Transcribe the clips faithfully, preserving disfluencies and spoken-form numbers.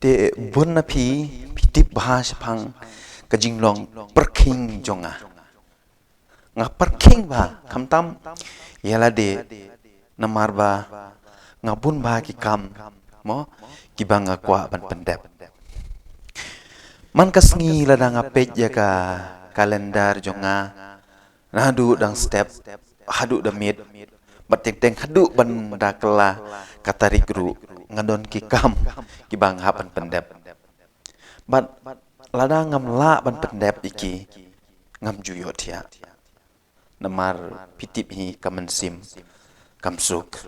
Te bun na phi, phi tip bha shaphang ka jinglong pyrkhing jong nga. Nga pyrkhing bha, khamtam ïa lade, namar ba nga bun bha ki kam, mo, kiba nga kwah ban pyndep. Man ka sngi lada nga peit ïa ka calendar jong nga, naduh dang step haduh da miet, bad teng teng haduh ban da kylla ka tarik ruh, nga don ki kam kiba nga hap ban pyndep. Bad lada ngam lah ban pyndep ïa ki, ngam ju ïohthiah. Namar phi tip hi, ka mynsiem kam suk.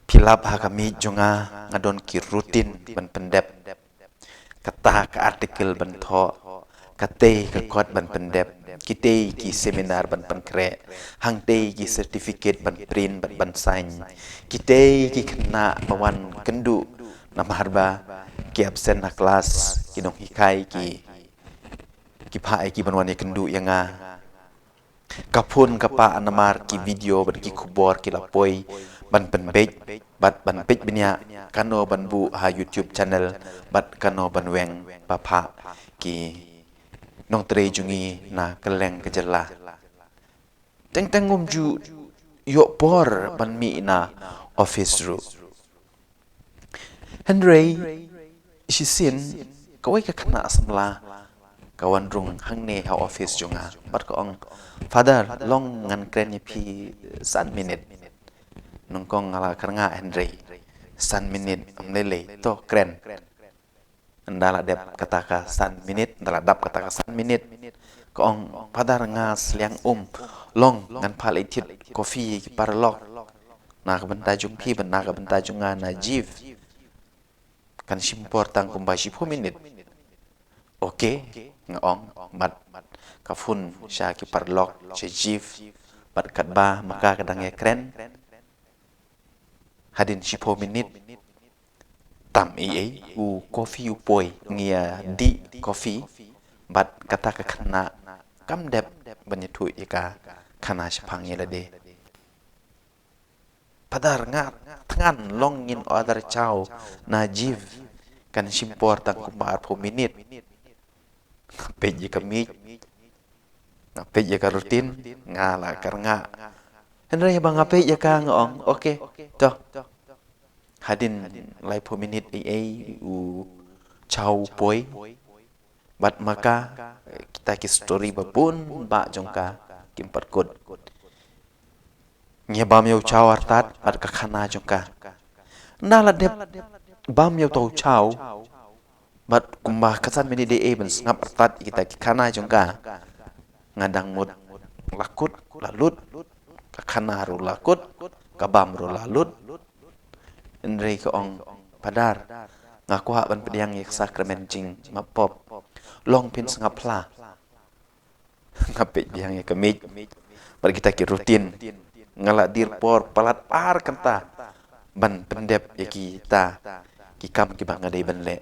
Phi lap ha ka miej jong nga, nga don ki routine ban pyndep. Kata ka article ban thoh, katei ka kot ban pyndep, kitei ki seminar ban pynkhreh, hangtei ki certificate ban print bad ban sign, kitei ki khynnah ba wan kynduh, namar ba ki absent na klas, ki nonghikai ki, ki phah ïa ki ban wan ïakynduh ïa nga. Ka phone ka pah namar ki video bad ki khubor ki la poi ban pynbeit bad ban peit bniah kano ban buh ha YouTube channel bad kano ban weng ba phah ki nongtrei jong ngi na kylleng ka jylla. Teng teng ngam ju ïoh por ban mih na office ruh. Hynrei shisien kawei ka khynnah samla ka wan rung hangne ha office jong nga bad ka ong, "Father, long ngan kren ïa phi san minit." Nyngkong nga la kyrngah hynrei san minit ym lei lei, to kren. Ynda la dep kata ka san minit, ynda la dap kata ka san minit, ka ong, "Father, nga sliang um, long ngan phah leit thied coffee ïa ki paralok na ka bynta jong phi bad na ka bynta jong nga na Jiv. Kan shim por tang kumba shiphew minit." "Ok," nga ong bad ka phone sha ki paralok, sha Jiv, bad katba ma ka ka dang ïakren, hadien shiphew minit tam ei ei u coffee u poi, ngi ïa dih coffee bad kata ka khynnah kam dep ban ïathuh ïa ka khana shaphang ïa lade. "Father, nga thngan, long ngin order chow na Jiv, kan shim por tang kumba arphew minit." Nga peit ïa ka miej, nga peit ïa ka routine, nga la kyrngah. Hynrei haba nga peit ïa ka nga ong, "Ok, to." Hadien laiphew minit ei ei u chow u poi. Bad ma ka, kita ki story ba bun ba jong ka kim pat kut. Ngi bam ïa u chow artat bad ka khana jong ka. Ynda la dep bam ïa uta u chow bad kumba ka san minit ei ei ban sngap artat ïa kita ki khana jong ka, nga dang mut la kut la lut, ka khana ruh la kut, ka bam ruh la lut. Hynrei ka ong, "Padar, nga kwah ban pdiang ïa ka sakramen jingmap pop, long phin sngap phla." Nga peit biang ïa ka miej bad kita ki routine. Nga la dier por palat ar kynta ban pyndep ïa kita ki kam kiba nga dei ban leh.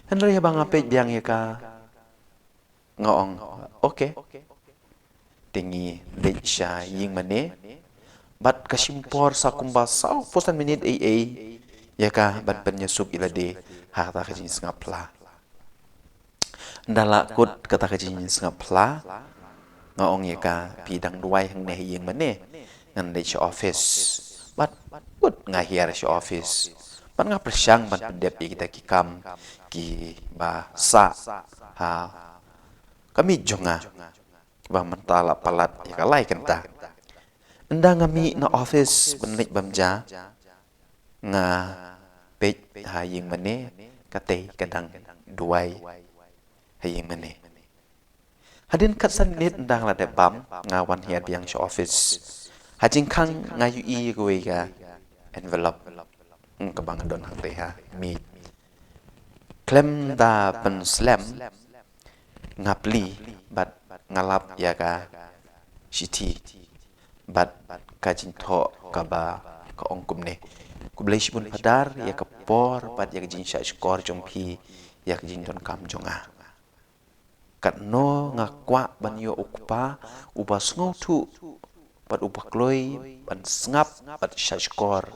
Hynrei haba nga peit biang ïa ka, nga ong, "Ok." Te ngi leit sha ïing mane bad ka shim por sa kumba saw phew san minit ei ei ïa ka ban pynïasuk ïa lade ha kata ka jingsngap phla. Ynda la kut kata ka jingsngap phla, nga ong ïa ka, "Phi dang duwai hangne ha ïing mane? Ngan leit sha office." Bad kut nga hiar sha office bad nga pyrshang ban pyndep ïa kita ki kam kiba sah ha ka miej jong nga ba mynta la palat ïa ka lai kynta. Ynda nga mih na office ban leit bam ja, nga peit ha ïing mane, katei ka dang duwai ha ïing mane. Hadien khatsan minit ynda nga la dep bam, nga wan hiar biang sha office. Ha jingkhang nga ïohi ïa kawei ka envelope, hmm, kaba nga don hangtei ha miej. Khlem da pynslem, nga plie bad nga lap ïa ka shithi bad ka jingthoh kaba ka ong kumne: "Khublei shibun Phadar ïa ka por bad ïa ka jingshah shkor jong phi ïa ka jingdonkam jong nga. Katno nga kwah ban ïoh u kpa uba sngewthuh bad uba kloi ban sngap bad shah shkor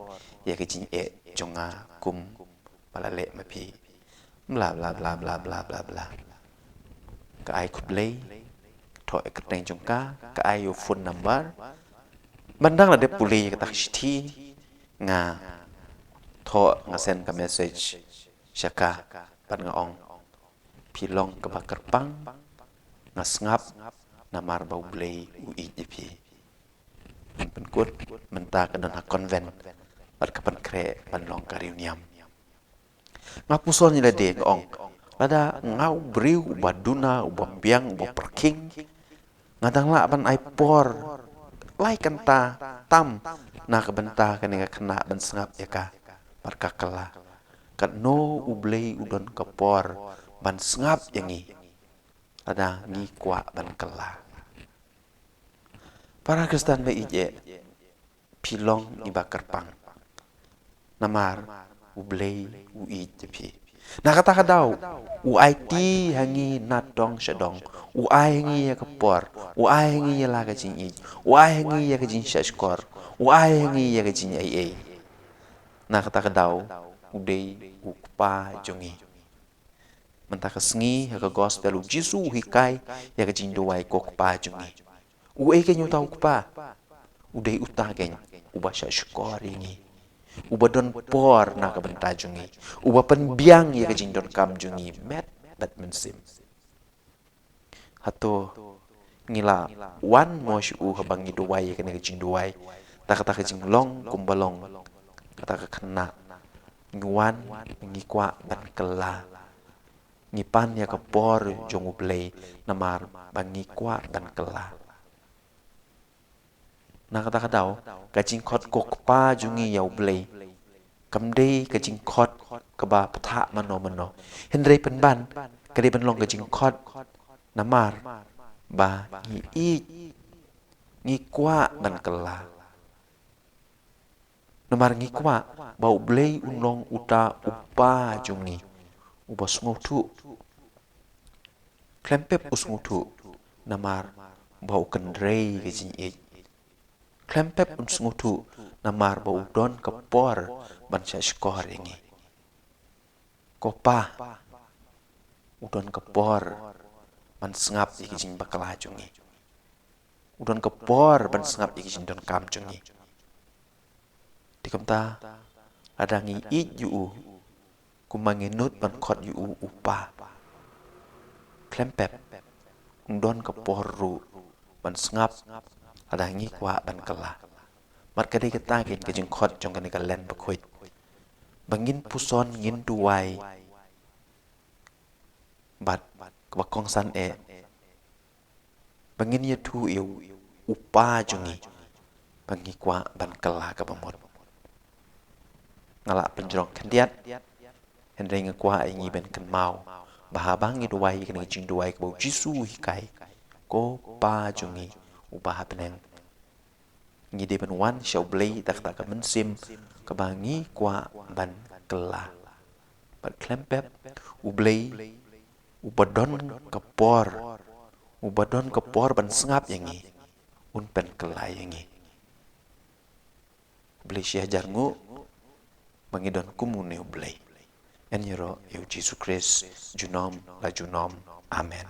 ïa ka jingeh jong nga kum ba la leh ma phi. Bla bla bla bla bla bla bla. Ka ai khublei, thoh ïa ka kyrteng jong ka, ka ai ïa u phone number. Ban dang la dep pule ïa kata ka shithi, nga thoh, nga send ka message sha ka, bad nga ong, phi long kaba kyrpang, nga sngap, namar ba U Blei u ïeit ïa phi. Ngan pynkut, mynta ka don ha convent, bad ka pynkhreh ban long ka riewniam. Nga puson ïa lade, nga ong, lada nga u briew uba duna, uba biang, uba pyrkhing, nga dang lah ban ai por lai kynta tam na ka bynta kane ka khynnah ban sngap ïa ka, bad ka kylla. Katno U Blei u don ka por ban sngap ïa ngi lada ngi kwah ban kylla. Para Khristan ba ïeit, phi long ngi ba kyrpang, namar U Blei u ïeit ïa phi. Na kata ka daw, u aiti ha ngi na dong sha dong, u ai ha ngi ïa ka por, u ai ha ngi ïa la ka jingïeit, u ai ha ngi ïa ka jingshahshkor, u ai ha ngi ïa ka jingaiei. Na kata ka daw, u dei u Kpa jong ngi. Mynta ka sngi ha ka gospel u Jisu u hikai ïa ka jingduwai ko Kpa jong ngi. U ei keiñ uta u Kpa? U dei uta keiñ uba shahshkor ïa ngi, uba don por na ka bynta jong ngi, uba pynbiang ïa ka jingdonkam jong ngi met bad mynsiem. Hato ngi la wan mo sha u haba ngi duwai ïa kane ka jingduwai? Ta kata ka jinglong kumba long kata ka khynnah, ngi wan, ngi kwah ban kylla. Ngi pan ïa ka por jong U Blei namar ba ngi kwah ban kylla. Na kata ka daw, ka jingkhot ko Kpa jong ngi ïa U Blei kam dei ka jingkhot kaba pyrthah mano mano. Hynrei pynban ka dei ban long ka jingkhot namar ba ngi ïeit, ngi kwah ban kylla. Namar ngi kwah ba U Blei un long uta u Kpa jong ngi uba sngewthuh. Khlem pep u sngewthuh namar ba u kynrei ka jingïeit. Khlem pep un sngewthuh namar ba u don ka por ban shahshkor ïa ngi. Ko Kpa, u don ka por ban sngap ïa ka jingbakla jong ngi. U don ka por ban sngap ïa ka jingdonkam jong ngi. Te kumta, lada ngi ïeit ïa u, kumba ngi nud ban khot ïa u u Kpa, khlem pep un don ka por ruh ban sngap lada ngi kwah ban kylla. Bad ka dei kata keiñ ka jingkhot jong kane ka Lent bakhuid, ba ngin puson, ngin duwai, bad kaba kongsan eh, ba ngin ïathuh ïa u Kpa jong ngi ba ngi kwah ban kylla kaba mut. Nga lah pynjrong khyndiat, hynrei nga kwah ïa ngi ban kynmaw ba haba ngi duwai ïa kane ka jingduwai kaba u Jisu u hikai, ko Kpa jong ngi uba ha bneng, ngi dei ban wan sha U Blei da kata ka mynsiem kaba ngi kwah ban kylla. Bad khlem pep, U Blei uba don ka por, uba don ka por ban sngap ïa ngi, un pynkylla ïa ngi. U Blei shi hajar nguh ba ngi don kum une U Blei. Yn ïaroh ïa u Jisu Khrist junom la junom. Amen.